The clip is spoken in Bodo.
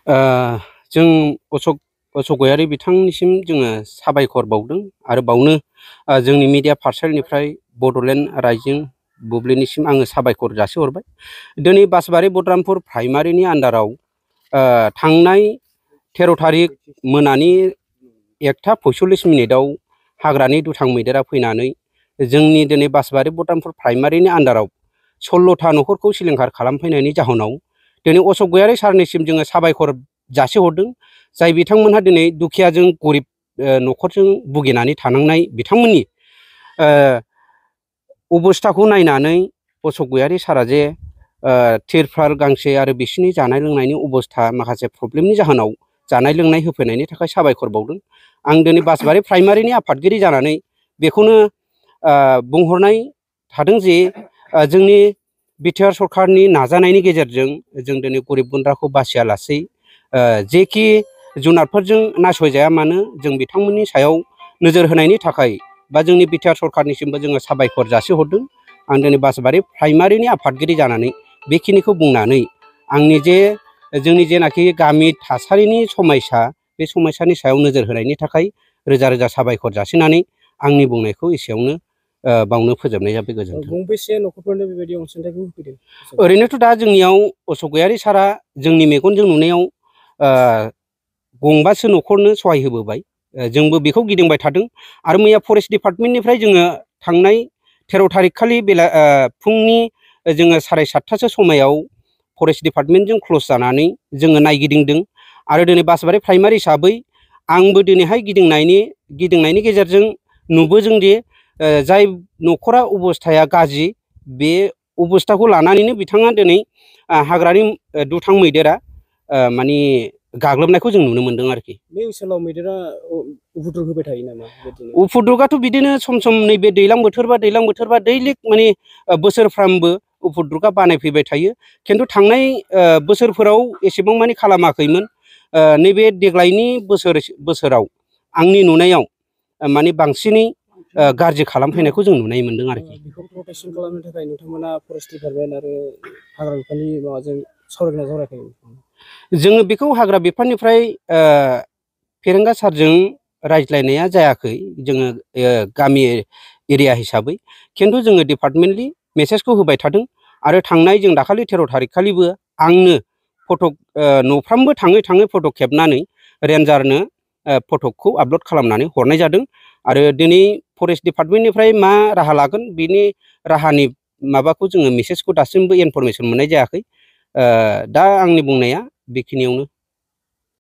जों अशोक गयारि बिथांनिसिम जोङो साबायखर बावदों आरो बावनो जोंनि मिडिया पार्सनेलनिफ्राय बड'लेण्ड रायजो बुब्लिनिसिम आङो साबायखर जासिहरबाय। दिनै बासबारि बडरामपुर प्राइमारिनि आन्दाराव थांनाय 13 थारिख मोनानि 1:45 हाग्रानि दुथां मैदेरा फैनानै जोंनि दिनै बासबारि बडरामपुर प्राइमारिनि आन्दाराव 16था न'खरखौ सिलिंखार खालामफैनायनि जाहोनाव दिनै अशोक गयारि सारनिसिम जोङो साबायखर जासिहरदों। जाय बिथांमोनहा दिनै दुखियाजों गरिब न'खरजों भुगिनानै थानांनाय बिथांमोननि अबस्थाखौ नायनानै अशोक गयारि सारा जे तिरपाल गांसे आरो बिसिनि जानाय लोंनायनि अबस्था माखासे प्रब्लेमनि जाहोनाव जानाय लोंनाय होफैनायनि थाखाय साबायखर बावदों। आं दिनै बासबारि प्राइमारिनि आफादगिरि जानानै बेखौनो बुंहरनाय थादों जे जोंनि बिटिआर सरकारनि नाजानायनि गेजेरजों जों दिनै गरिब गुन्द्राखौ बासियालासै जेखि जुनारफोरजों नासयजाया मानो जों बिथांमोननि सायाव नोजोर होनायनि थाखाय बा जोंनि बिटिआर सरकारनिसिमबो जोङो साबायखर जासिहरदों। आं दिनै बासबारि प्राइमारिनि आफादगिरि जानानै बेखिनिखौ बुंनानै आंनि जे जोंनि जेनाखि गामि थासारिनि समस्या बे समस्यानि सायाव नोजोर होनायनि थाखाय रोजा रोजा साबायखर जासिनानै आंनि बुंनायखौ एसेयावनो बावनो फोजोबनाय जाबाय। गोजोन्थों। गंबेसे न'खरफोरनो बेबायदि अनसुंथाइखौ होफैदों? ओरैनोथ' दा जोंनियाव अशोक गयारि सारा जोंनि मेगनजों नुनायाव 2 न'खरनो सहाय होबोबाय। जोंबो बेखौ गिदिंबाय थादों आरो मैया फरेस्ट डिपार्टमेन्टनिफ्राय जोङो थांनाय 13 थारिख खालि फुंनि जोङो 7:30 समायाव फरेस्ट डिपार्टमेन्टजों क्ल'ज जानानै जोङो नायगिदिंदों आरो दिनै बासबारि प्राइमारि हिसाबै आंबो दिनैहाय गिदिंनायनि गेजेरजों नुबोदों जे जाय न'खरा अबस्थाया गाज्रि बे अबस्थाखौ लानानैनो बिथाङा दिनै हाग्रानि दुथां मैदेरा माने गाग्लोबनायखौ जों नुनो मोन्दों आरोखि। बे ओनसोलाव मैदेरा उपद्रब होबाय थायो नामा? उपद्रबआथ' बिदिनो सम सम नैबे दैज्लां बोथोरबा दैलिक माने बोसोरफ्रामबो उपद्रबआ बानायफैबाय थायो। खिन्थु थांनाय बोसोरफोराव एसेबां मानि खालामाखैमोन। नैबे देग्लायनि बोसोराव आंनि नुनायाव माने बांसिनै गाज्रि खालामफैनायखौ जों नुनाय मोन्दों आरोखि। बेखौ प्रटेकसन खालामनो थाखाय नोंथांमोना फरेस्ट डिपार्टमेन्ट आरो हाग्रा बिफाननि माबाजों सावरायाखै? जोङो बेखौ हाग्रा बिफाननिफ्राय फेरेंगा सारजों रायज्लायनाया जायाखै। जोङो गामि एरिया हिसाबै खिन्थु जोङो डिपार्टमेन्टलि मेसेजखौ होबाय थादों आरो थांनाय जों दाखालि 13 थारिख खालिबो आंनो फट' न'फ्रामबो थाङै फट' खेबनानै रेन्जारनो फट'खौ आपल'ड खालामनानै हरनाय जादों आरो दिनै फरेस्ट डिपार्टमेन्टनिफ्राय मा राहा लागोन बिनि राहानि माबाखौ जोङो मेसेजखौ दासिमबो इनफरमेसन मोननाय जायाखै। दा आंनि बुंनाया बेखिनियावनो